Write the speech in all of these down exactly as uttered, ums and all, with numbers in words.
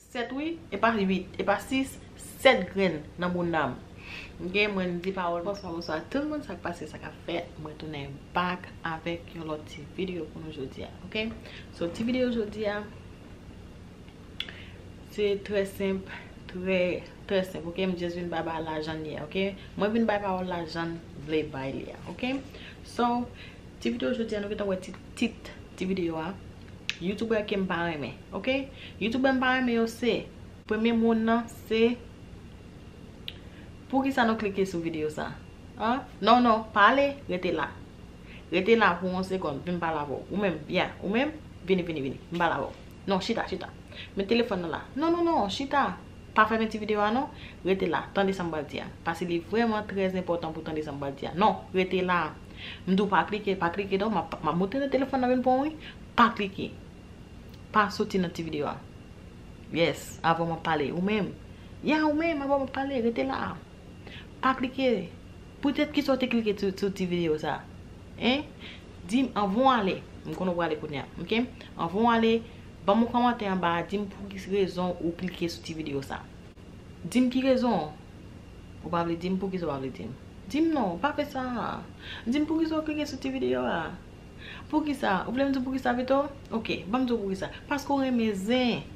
Sèt wi, e pa uit, e pa sis, sèt grenn nan bounda m. Ok, mwen di pawòl. Bonswa, bonswa tout moun, sa k pase, sa k ap fèt? Mwen tounen back avèk yon lòt ti videyo pou nou jodi a, ok? So, ti videyo jodi a, se trè senp, trè, trè senp, ok? M just vin bay pawòl la jan l ye, ok? Mwen vin bay pawòl la jan l vle bay li a, ok? So, ti videyo jodi a, nou gentan wè tit, tit ti videyo a. Youtubè ke m pa renmen, ok? Youtubè m pa renmen yo se, premye moun nan se, poukisa nou klike sou videyo sa? An? Non, non, pa ale, rete la. Rete la pou yon segonn, vin pale avè w. Ou menm, yeah, ou menm, vini, vini, vini, m pale avè w. Non, chita, chita. Met telefòn nan la. Non, non, non, chita. Pa fèmen ti videyo a non. Rete la, tande sa m pral di a. Paske li vrèman trè enpòtan pou tande sa m pral di a. Non, rete la. M di w pa klike, pa klike non, m ap, m ap montre nan telefòn nan vin pran w wi. Pa klike. Pa soti nan ti videyo a. Yes, avan m ap pale. Ou menm. Ya, ou menm, avan m ap pale, rete la. Pa klike. Poutèt kisa w te klike sou, sou ti videyo sa? Hein? Di m, anvan w ale. M konnen w prale kounye a, ok? Anvan w ale, ban m yon kòmantè anba a, di m pou ki rezon ou klike sou ti videyo sa. Di m ki rezon. Ou pa vle di m, poukisa w pa vle di m? Di m non, pa fè sa. Di m poukisa w klike sou ti videyo a. Poukisa? Ou vle m di w poukisa pito? Ok, ban m di w poukisa. Paske w renmen zen.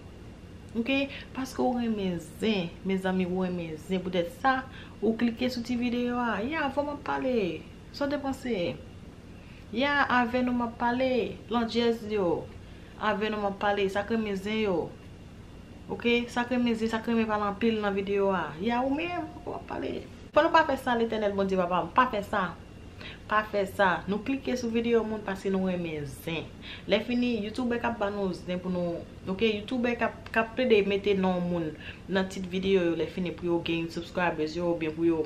Ok? Paske w renmen zen. Mezanmi, ou renmen zen. Poutèt sa, ou klike sou ti videyo a. Ya, avan m ap pale. Sa w te panse? Ya, avè nou m ap pale. Landjèz yo. Avè nou m ap pale. Sa k renmen zen yo. Ok? Sa k renmen zen, sa k renmen pale anpil nan videyo a. Ya, ou menm, ou ap pale. Fò nou pa fè sa, Letènèl Bondye Papa m. Pa fè sa. Pa fè sa. Nou klike sou videyo moun paske nou renmen zen. Lè fini, youtubè k ap ba nou zen pou nou, ok? Youtubè k ap, k ap plede mete non moun nan tit videyo yo, lè fini pou yo gen subscribers yo, oubyen pou yo,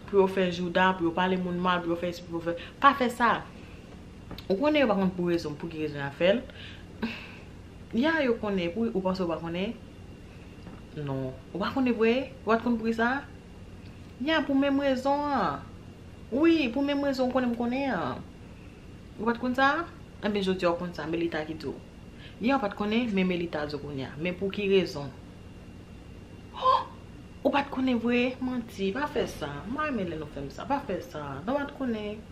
pou yo fè jouda, pou yo pale moun mal, pou yo fè, pou yo fè, pa fè sa. Ou konnen yo pa konn pou rezon, pou ki rezon y ap fè l. Ya, yo konnen, pou, ou panse ou pa konnen? Non. Ou pa konnen vre? Ou pa t konn pou ki sa? Ya, pou menm rezon an. Wi, pou menm rezon ou konnen m konnen an. Ou pa t konn sa? Enben, jodi a ou konn sa, Melita ki di w. Ya, ou pa t konnen, men Melita di w kounye a. Men pou ki rezon? Oh! Ou pa t konnen vre? Manti, pa fè sa. M pa renmen lè nou fè m sa. Pa fè sa. Nou pa t konnen.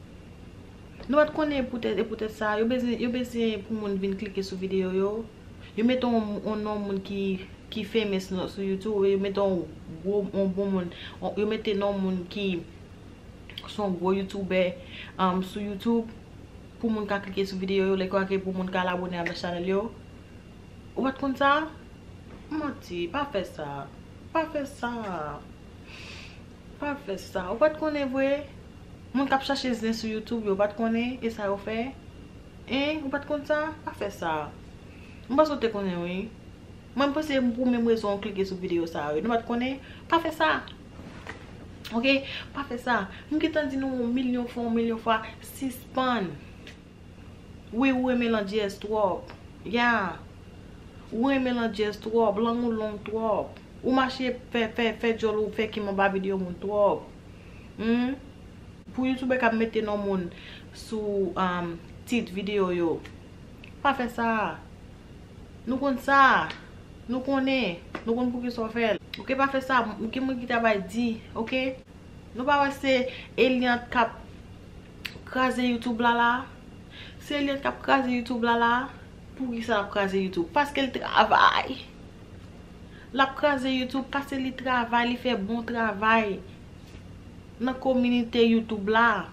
Nou pa t konnen poutèt, e poutèt sa, yo bezwen, yo bezwen pou moun vin klike sou videyo yo. Yo mete yon, yon non moun ki, ki famous nan, sou YouTube, yo mete yon gwo, yon bon moun, yon, yo mete non moun ki se yon gwo youtubè, um, sou YouTube, pou moun ka klike sou videyo yo, lè kwa ke pou moun ka al abòne avèk chanèl yo. Ou pa t konn sa? Manti, pa fè sa. Pa fè sa. Pa fè sa. Ou pa t konnen vre? Moun k ap chache zen sou YouTube yo, ou pa t konnen? E sa yo fè? Hein? Ou pa t konn sa? Pa fè sa. M panse w te konnen, wi. Mwen, m panse m pou menm rezon w klike sou videyo sa a, wi. Nou pa t konnen? Pa fè sa. Ok? Pa fè sa. M gentan di nou yon milyon fwa, yon milyon fwa, sispann. Wi, ou renmen Landjèz twòp. Ya. Ou renmen Landjèz twòp. Lang ou long twòp. Ou mache fè, fè, fè djòl ou fè kim anba videyo moun twòp. Hmm? Pou youtubè k ap mete non moun sou, um, tit videyo yo. Pa fè sa. Nou konn sa. Nou konnen. Nou konn poukisa w fè l. Ok, pa fè sa. Gen moun ki travay di. Ok? Nou pa wè se Eliante k ap kraze YouTube la la? Se Eliante k ap kraze YouTube la la? Poukisa l ap kraze YouTube? Paske l travay. L ap kraze YouTube paske li travay, li fè bon travay nan kominote YouTube la.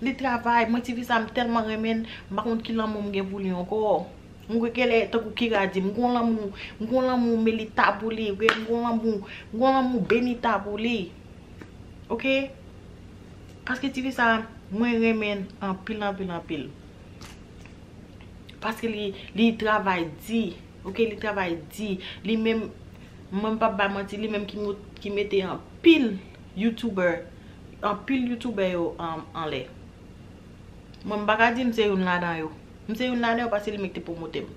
Li travay. Mwen, tifi sa, m tèlman renmen l, m pa konn ki lanmou m gen pou li ankò. M kwè ke lè, tankou Kira di, m gon lanmou, m gon lanmou Melita pou li, vre, m gon lanmou, m gon lanmou Benita pou li. Ok? Paske tifi sa, mwen renmen l anpil, anpil, anpil. Paske li, li travay di. Ok, li travay di. Li menm, mwen m p ap bay manti, li menm ki mo-, ki mete anpil youtubè, anpil youtubè yo an, anlè. Mwen m pa ka di m se youn ladan yo. M se youn ladan yo paske li menm ki te pwomote m.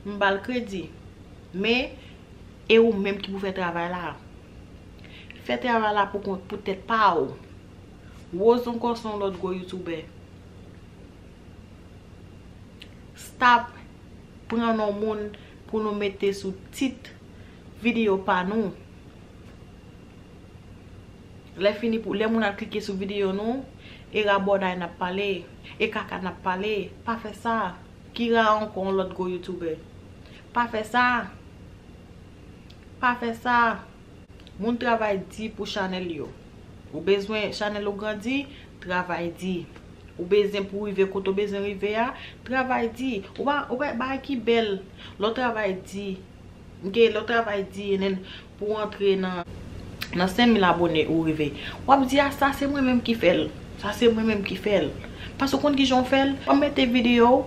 M ba l kredi. Men, e ou menm ki pou fè travay la. Fè travay la pou kont, pou tèt pa w. Rose ankò se yon lòt gwo youtubè. Stop pran non moun pou nou mete sou tit videyo pa nou. Lè fini pou, lè moun al klike sou videyo nou, e rabòday n ap pale, e kaka n ap pale. Pa fè sa. Kira ankò yon lòt gwo youtubè. Pa fè sa. Pa fè sa. Moun travay di pou chanèl yo. Ou bezwen chanèl ou grandi, travay di. Ou bezwen pou rive kote ou bezwen rive a, travay di. Ou pa, ou pa, bagay ki bèl, lè w travay di. Ok, lè w travay di, e nen pou w antre nan, nan senk mil abone ou rive. W ap di, a, sa se mwen menm ki fè l. Sa se mwen menm ki fè l. Paske w konn kijan w fè l. W ap mete videyo,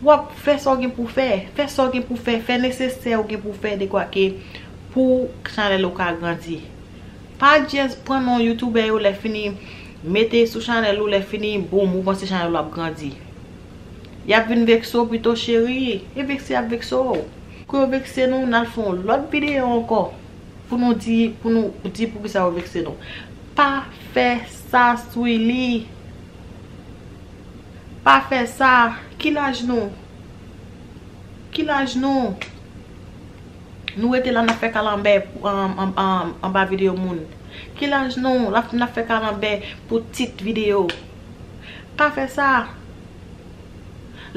w ap fè sa w gen pou fè. Fè sa w gen pou fè. Fè nesesè w gen pou fè dekwa ke pou chanèl ou ka grandi. Pa just pran non youtubè yo lè fini, mete sou chanèl ou lè fini, boum, ou panse chanèl ou ap grandi. Y ap vin vekse w pito cheri, e vekse y ap vekse w. Kou yo vekse nou, n al fè yon lòt videyo ankò. Pou nou di, pou nou di poukisa yo vekse nou. Pa fè sa, Swili. Pa fè sa. Ki laj nou? Ki laj nou? Nou rete la, n ap fè kalanbè pou, an, an, an, anba videyo moun. Ki laj nou? N ap, n ap fè kalanbè pou tit videyo. Pa fè sa.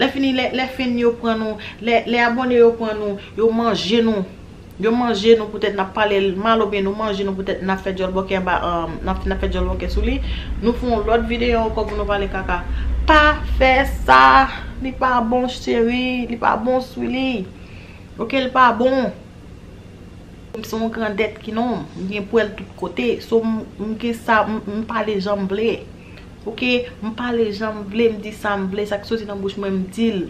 Lè fini, lè, lè fen yo pran nou, lè, lè abone yo pran nou, yo manje nou. Yo manje nou poutèt n ap pale l mal oubyen nou manje nou poutèt n ap fè djòlbòkè anba, um, n ap, n ap fè djòlbòkè sou li. Nou fè yon lòt videyo ankò pou nou pale kaka. Pa fè sa! Li pa bon, cheri. Li pa bon, Swili. Ok, li pa bon. M se yon grandèt ki non, m gen pwèl tout kote. So, m, m gen sa, m, m pale jan m vle. Ok, m pale jan m vle, m di sa m vle, sa k soti nan bouch mwen, m di l.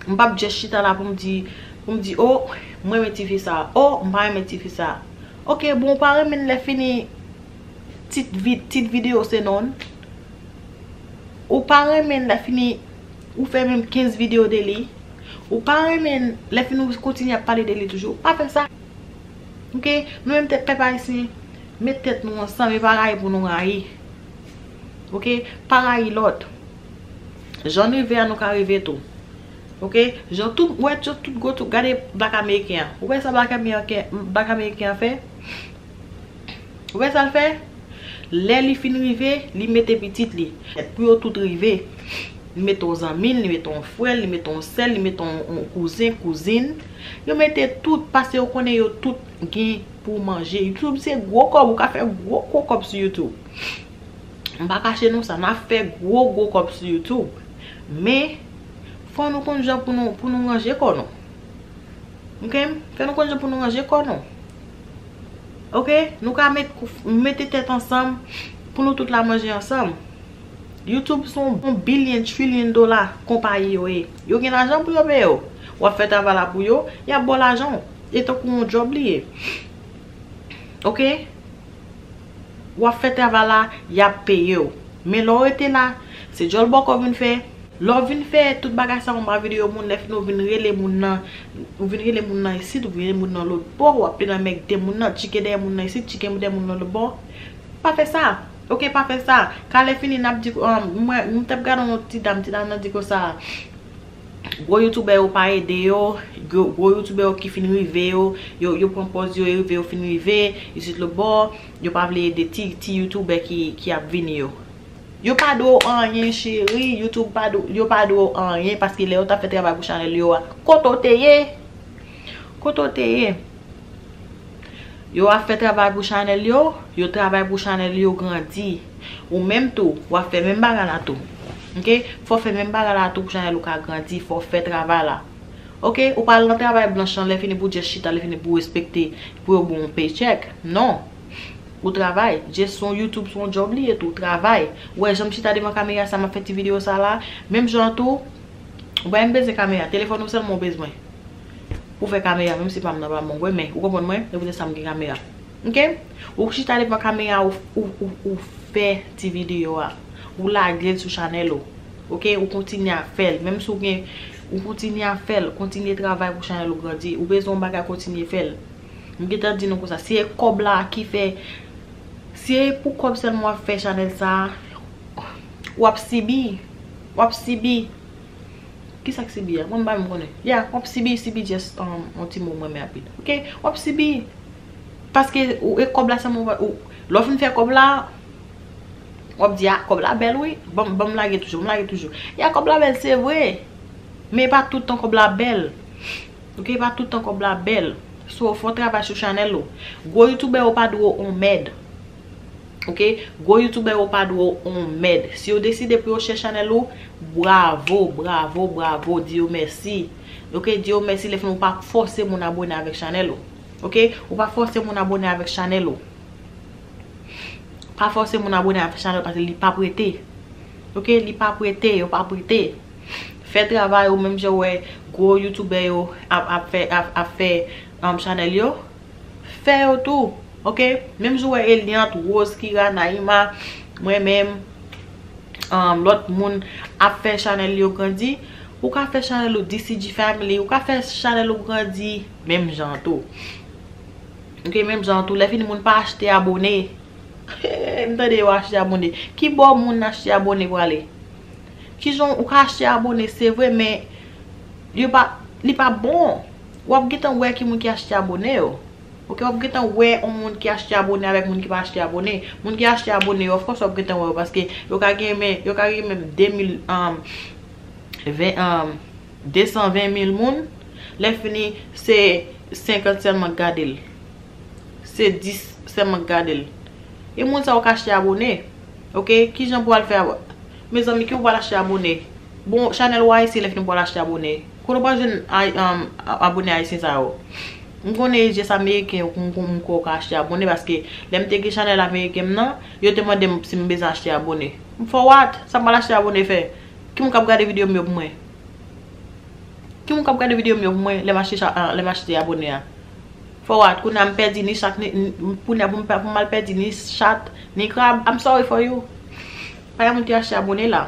M p ap just chita la pou m di, pou m di, oh, mwen renmen tifi sa, oh, m pa renmen tifi sa. Ok, bon, ou pa renmen l lè fini tit vi-, tit videyo se non. Ou pa renmen l lè fini ou fè menm kenz videyo de li. Ou pa renmen l lè fini ou kontinye ap pale de li toujou. Pa fè sa. Ok? Nou menm tèt pèp ayisyen, met tèt nou ansanm, e pa rayi pou nou rayi. Ok? Pa rayi lòt. Jan n rive a, nou ka rive tou. Ok? Jan tout, ou wè, jan tout gwo, tout, gade blak ameriken an. Ou wè sa blak ameriken, blak ameriken an fè? Ou wè sa l fè? Lè li fin rive, li mete pitit li. Pou yo tout rive. Li mete yon zanmi l, li mete yon frè l, li mete yon sè l, li mete yon, yon kouzen, kouzin. Yo mete tout, paske yo konnen yo tout gen pou manje. YouTube se gwo kòb, ou ka fè gwo, gwo kòb sou YouTube. M pa kache nou sa, n ap fè gwo, gwo kòb sou YouTube. Men, fò nou konn jan pou nou, pou nou ranje kò nou. Ok? Fè nou konn jan pou nou ranje kò nou. Ok? Nou ka met, mete tèt ansanm pou nou tout la manje ansanm. YouTube se yon billion, trillion dola konpayi yo ye. Yo gen lajan pou yo peye w. W ap fè travay la pou yo, y ap ba w lajan w. E tankou yon djòb li ye. Ok? W ap fè travay la, y ap peye w. Men lè w rete la, se djòl bòkò w vin fè. Lè w vin fè tout bagay sa yo anba videyo moun, lè fini w vin rele moun nan, ou vin rele moun nan isit, ou vin rele moun nan lòt bò, w ap plede anmègde moun nan, tchike dèyè moun nan isit, tchike dèyè moun nan lòt bò. Pa fè sa. Ok, pa fè sa. Ka lè fini n ap di, um, mwen, m t ap gade yon ti dam, ti dam nan di konsa, gwo youtubè yo pa ede yo, gwo, gwo youtubè yo ki fin rive yo, yo, yo pran pòz yo, yo rive, yo fin rive, isit lòt bò, yo pa vle ede ti, ti youtubè ki, ki ap vini yo. Yo pa dwe w anyen, cheri, YouTube pa dwe, yo pa dwe w anyen, paske lè yo t ap fè travay pou chanèl yo a, kote w te ye? Kote w te ye? Yo ap fè travay pou chanèl yo, yo travay pou chanèl yo grandi. Ou menm tou, w ap fè menm bagay la tou. Ok? Fò w fè menm bagay la tou pou chanèl ou ka grandi, fò w fè travay la. Ok? Ou pa al nan travay blanch lan, lè fini pou w just chita, lè fini pou w respekte, pou yo ba w yon paycheck. Non. Ou travay. Just se yon YouTube, se yon djòb li ye tou. Ou travay. Ou wè jan m chita devan kamera sa, m ap fè ti videyo sa la. Menm jan tou, ou pa menm bezwen kamera. Telefòn ou sèlman ou bezwen. Pou fè kamera, menm si pa m nan pa m, ou wè, men ou konprann mwen, se poutèt sa m gen kamera. Ok? Ou chita devan kamera, ou, ou, ou, ou fè ti videyo a. Ou lage l sou chanèl ou. Ok? Ou kontinye ap fè l. Menm si w gen, ou kontinye ap fè l. Kontinye travay pou chanèl ou grandi. Ou bezwen yon bagay, kontinye fè l. M gentan di nou konsa, si e kòb la ki fè, si e pou kòb sèlman w ap fè chanèl sa, w ap sibi. W ap sibi. Ki sa k sibi a? Mwen m pa menm konnen. Ya, w ap sibi, sibi just, um, yon ti mo mwen renmen anpil. Ok? W ap sibi. Paske ou, e kòb la sèlman, ou, lè w fin fè kòb la, w ap di, a, kòb la bèl, wi. Ban m, ban m lage toujou, ban m lage toujou. Ya, kòb la bèl, se vre. Men e pa tout tan kòb la bèl. Ok? E pa tout tan kòb la bèl. So, fè yon travay sou chanèl ou. Gwo youtubè yo pa dwe w yon mèd. Ok? Gwo youtubè yo pa dwe w yon mèd. Si yo deside pou yo share chanèl ou, bravo, bravo, bravo, di yo mèsi. Ok? Di yo mèsi, lè fini ou pa fòse moun abone avèk chanèl ou. Ok? Ou pa fòse moun abone avèk chanèl ou. Pa fòse moun abone avèk chanèl paske li pa prete. Ok? Li pa prete, yo pa prete. Fè travay ou menm jan wè gwo youtubè yo ap, ap fè, ap, ap fè, um, chanèl yo. Fè yo tou. Ok? Menm jan wè Eliante, Rose, Kira, Naïma, mwen menm, um, lòt moun ap fè chanèl yo grandi. Ou ka fè chanèl ou D C G Family, ou ka fè chanèl ou grandi menm jan tou. Ok, menm jan tou, lè fini moun pa achte abone. M tande yo achte abone. Ki bò moun achte abone prale? Kijan ou ka achte abone, se vre, men yo pa, li pa bon. W ap gentan wè ki moun ki achte abone yo. Ok, w ap gentan wè yon moun ki achte abone avèk moun ki pa achte abone. Moun ki achte abone yo, of course, w ap gentan wè yo paske yo ka gen men, yo ka gen menm de mil, um, ven, um, de san ven mil moun. Lè fini, se senkant sèlman k gade l. Se dis sèlman k gade l. E moun sa yo ka achte abone. Ok? Kijan pou al fè abo-, mezanmi, ki ou pral achte abone? Bon, chanèl ou ayisyen, lè fini pou al achte abone. Kote ou pral jwenn ay-, um, a-, abone ayisyen sa yo? M konnen e just ameriken yo, m, m, m kwè ou ka achte abone, paske lè m te gen chanèl ameriken m nan, yo te mande m si m bezwen achte abone. M for what? Sa m pral achte abone fè? Ki moun k ap gade videyo m yo pou mwen? Ki moun k ap gade videyo m yo pou mwen lè m achte cha-, ah, lè m achte abone a? For what? Kounye a m pèdi ni chat, ni, ni, kounye a pou m, pou m al pèdi ni chat, ni krab. I'm sorry for you. Pa gen moun ki achte abone la.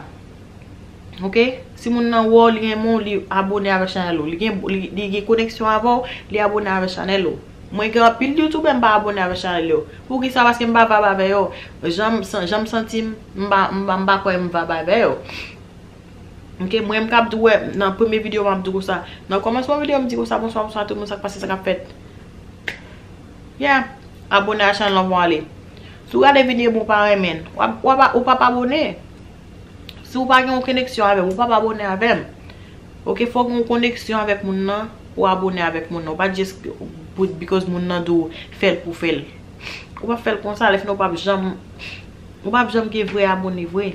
Ok? Si moun nan wè w, li renmen w, li abone avèk chanèl ou. Li gen, li, li gen koneksyon avè w, li abone avèk chanèl ou. Mwen gen anpil youtubè m pa abone avèk chanèl yo. Poukisa? Paske m pa vibe avè yo. Jan m san-, jan m santi m, m pa, m pa, m pa kwè m vibe avè yo. Ok, mwen m k ap di w, wè, nan premye videyo m ap di w konsa. Nan kòmansman videyo m di konsa, bonswa, bonswa tout moun, sa k pase, sa k ap fèt. Yeah, abone a chanèl lan pou ale. Si w gade videyo m ou pa renmen l, w ap, w ap, ou p ap abone. Si w pa gen yon koneksyon avè m, ou p ap abone avè m. Ok, fò w gen yon koneksyon avèk moun nan pou w abone avèk moun nan. Ou pa just because moun nan di w fè l pou fè l. Ou p ap fè l konsa, lè fini w p ap janm, ou p ap janm gen vrè abone vre.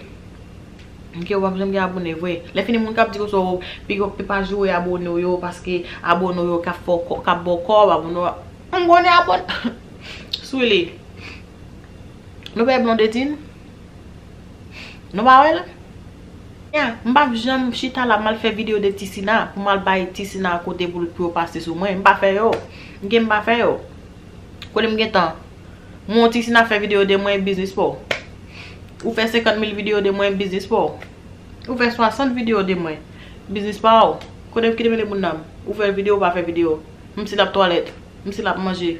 Ok, w ap janm gen abone vre. Lè fini moun k ap di konsa, w pi, pi pa joure abone w yo, paske abone w yo k ap fè w kò-, k ap ba w kòb, abone w, m konnen abone. Swili. Nou pa wè Blondedine? Nou pa wè l? Ya, m p ap janm chita la, m al fè videyo de Tisina, pou m al bay Tisina kote pou, pou yo pase sou mwen. M pa fè yo. Ok, m pa fè yo. Kote m gen tan? Mwen, Tisina fè videyo de mwen, biznis pa w. Ou fè senkant mil videyo de mwen, biznis pa w. Ou fè swasant videyo de mwen, biznis pa w. Kote m kite mete moun nan? Ou fè videyo, ou pa fè videyo. M si l ap twalèt. M si l ap manje.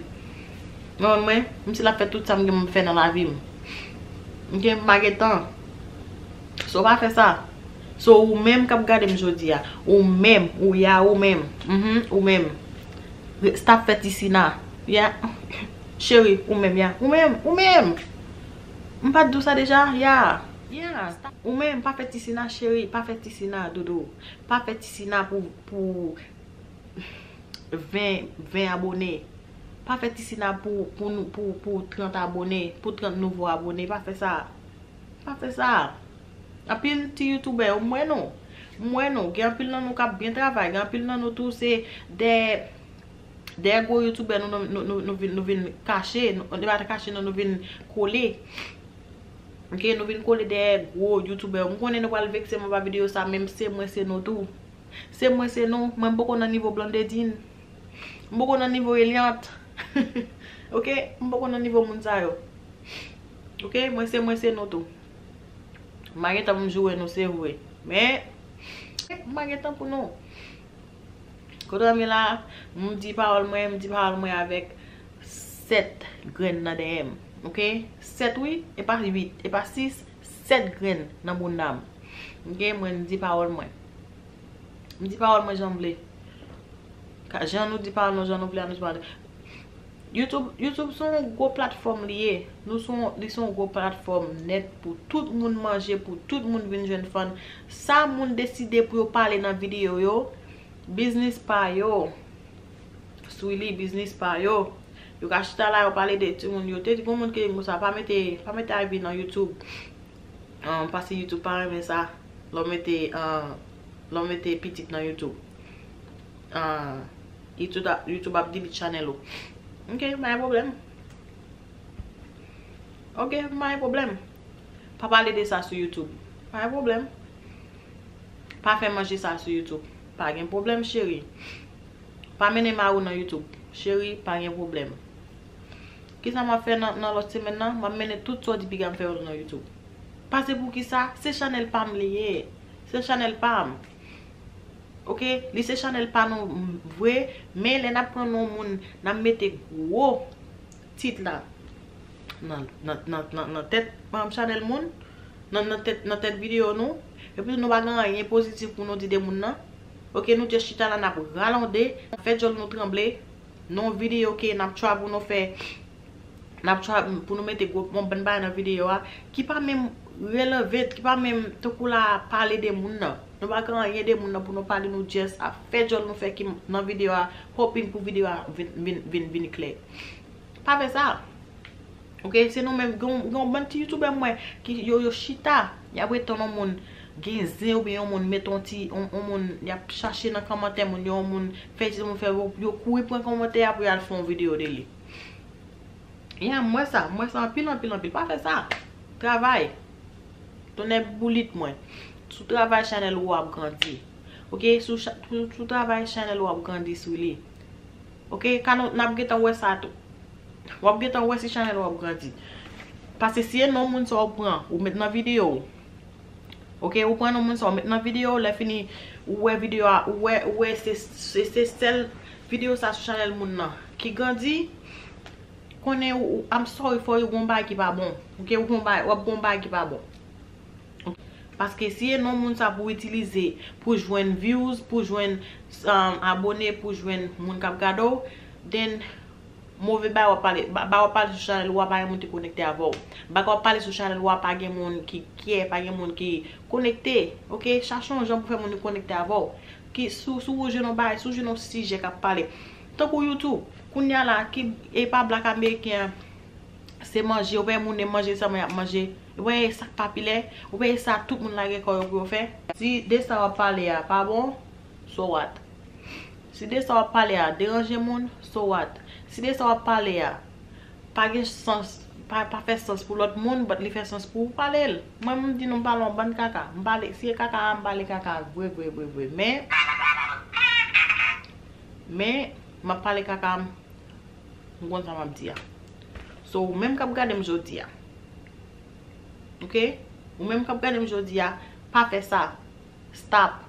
Mwen, mwen, m si l ap fè tout sa m gen pou m fè nan lavi m. Ok, m pa gen tan. So, pa fè sa. So, ou menm k ap gade m jodi a. Ou menm, ou ya, ou menm. Mhm, ou menm. Stop fè Tisina. Ya. Cheri, ou menm, ya. Ou menm, ou menm. M pa t di w sa deja? Ya. Ya. Ou menm, pa fè Tisina, cheri. Pa fè Tisina, doudou. Pa fè Tisina pou, pou ven, ven abone. Pa fè Tisina pou, pou, pou, pou trant abone, pou trant nouvo abone. Pa fè sa. Pa fè sa. Anpil ti youtubè yo, m wè nou. M wè nou. Gen anpil nan nou k ap byen travay. Gen anpil nan nou tou se dè, dèyè gwo youtubè nou, nou, nou, nou, nou vin, nou vin kache. Nou, nou pa kache, non, nou vin kole. Ok, nou vin kole dèyè gwo youtubè yo. M konnen nou pral vekse m anba videyo sa, men se mwen, se nou tou. Se mwen, se nou. Mwen, m poko nan nivo Blondedine. M poko nan nivo Eliante. Ok? M poko nan nivo moun sa yo. Ok? Mwen se mwen, se nou tou. M pa gen tan pou m joure nou, se vre. Men, m pa gen tan pou nou. Kote w ye la, m di pawòl mwen, m di pawòl mwen avèk sèt grenn nan dèyè m. Ok? Sèt wi, e pa uit, e pa sis, sèt grenn nan bounda m. Ok? Mwen di pawòl mwen. M di pawòl mwen jan m vle. Ka, jan nou di pawòl nou, jan nou vle a, nou di pawòl. YouTube, YouTube se yon gwo platfòm li ye. Nou se yon, li se yon gwo platfòm nèt pou tout moun manje, pou tout moun vin jwenn fann. Sa moun deside pou yo pale nan videyo yo, biznis pa yo. Sou li, biznis pa yo. Yo ka chita la, yo pale de timoun yo. Te di gon moun ki konsa, pa mete, pa mete Ivy nan YouTube. Ahn, paske YouTube pa renmen sa. Lè w mete, ahn, lè w mete pitit nan YouTube. Ahn, YouTube ap, YouTube ap delete chanèl ou. Ok, pa gen pwoblèm. Ok, pa gen pwoblèm. Pa pale de sa sou YouTube. Pa gen pwoblèm. Pa fè manje sa sou YouTube. Pa gen pwoblèm, cheri. Pa mennen mari w nan YouTube. Cheri, pa gen pwoblèm. Kisa m ap fè nan, nan lòt semèn nan? M ap mennen tout sa w di piga m fè yo nan YouTube. Paske poukisa? Se chanèl pa m li ye. Se chanèl pa m. Ok? Li se chanèl pa nou vre, men lè n ap pran non moun, n ap mete gwo tit la nan, nan, nan, nan, nan tèt, um, chanèl moun, nan, nan tèt, nan tèt videyo nou, epi nou pa gen anyen pozitif pou nou di de moun nan. Ok, nou just chita la, n ap rale yon de, fè djòl nou tranble, nan yon videyo ke n ap try pou nou fè, n ap try pou nou mete gwo, yon bann bagay nan videyo a, ki pa menm relevant, ki pa menm tankou la pale de moun nan. Nou pa gen anyen de moun nan pou nou pale, nou just ap fè djòl nou fè ki nan videyo a, hoping pou videyo a vin, vin, vin, vin klè. Pa fè sa. Ok, se nou menm, gen yon, gen yon bann ti youtubè m wè, ki yo, yo chita, y ap ret tann yon moun gen zen oubyen yon moun met yon ti, yon, yon moun, y ap chache nan kòmantè moun yo, yon moun fè ti moun fè, yo, yo kouri pran kòmantè a pou y al fè yon videyo de li. Ya, m wè sa, m wè sa anpil, anpil, anpil. Pa fè sa. Travay. Tonnè boulit mwen. Si w travay, chanèl ou ap grandi. Ok, si w cha-, si w, si w travay, chanèl ou ap grandi sou li. Ok, ka nou, n ap gentan wè sa tou. W ap gentan wè si chanèl ou ap grandi. Paske si e non moun sa w pran, ou met nan videyo w. Ok, ou pran non moun sa w met nan videyo w, lè fini, ou wè videyo a, ou wè, ou wè se, se, se sèl videyo sa sou chanèl moun nan ki grandi, konnen ou, ou, I'm sorry for you, gon bagay ki pa bon. Ok, ou gon bagay, w ap gon bagay ki pa bon. Paske si e non moun sa pou itilize pou jwenn views, pou jwenn, um, abone, pou jwenn moun k ap gade w, then move bagay w ap pale, ba-, bagay w ap pale sou chanèl ou a, pa gen moun ki konekte avè w. Bagay w ap pale sou chanèl ou a, pa gen moun ki care, pa gen moun ki konekte. Ok, chache yon jan pou fè moun yo konekte avè w. Ki, si w, si w jwenn yon bagay, si w jwenn yon sijè k ap pale. Tankou YouTube, kounye a la, ki, e pa black ameriken an, se manje, ou pa wè moun e manje sèlman y ap manje. Ou pa wè sa k popilè, ou pa wè sa tout moun lage kò yo pou yo fè. Si de sa w ap pale a pa bon, so what? Si de sa w ap pale a deranje moun, so what? Si de sa w ap pale a pa gen sans, pa, pa fè sans pou lòt moun, but li fè sans pou ou, pale l. Mwen, m di nou, m pale yon bann kaka. M pale, si e kaka a, m pale kaka vre, vre, vre, vre. Men, men, m ap pale kaka m, m konn sa m ap di a. So, ou menm k ap gade m jodi a. Ok? Ou menm k ap gade m jodi a, pa fè sa. Stop.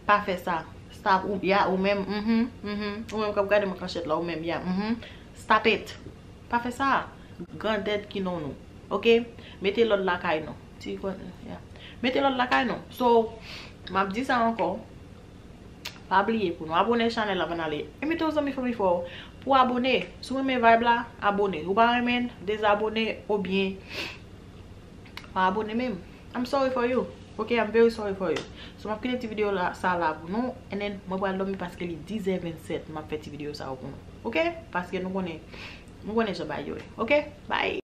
Pa fè sa. Stop. Ou, ya, ou menm, mhm, mhm. Ou menm k ap gade m ak manchèt la, ou menm, ya, mhm. Stop it. Pa fè sa. Grandèt ki non nou. Ok? Mete lòd lakay nou. Ti kon, ya. Mete lòd lakay nou. So, m ap di sa ankò. Pa bliye pou nou abone chanèl la, bann ale. Envite yon zanmi, fanmi, fè w pou abone. Si w renmen vibe la, abone. Ou pa renmen, dezabone, oubyen pa abone menm. I'm sorry for you. Ok, I'm very sorry for you. So, m ap kite ti videyo la, sa la pou nou. And then, mwen pral dòmi paske li dis è vennsèt. M ap fè ti videyo sa yo pou nou. Ok? Paske nou konnen, nou konnen jan bagay yo ye. Ok? Bye.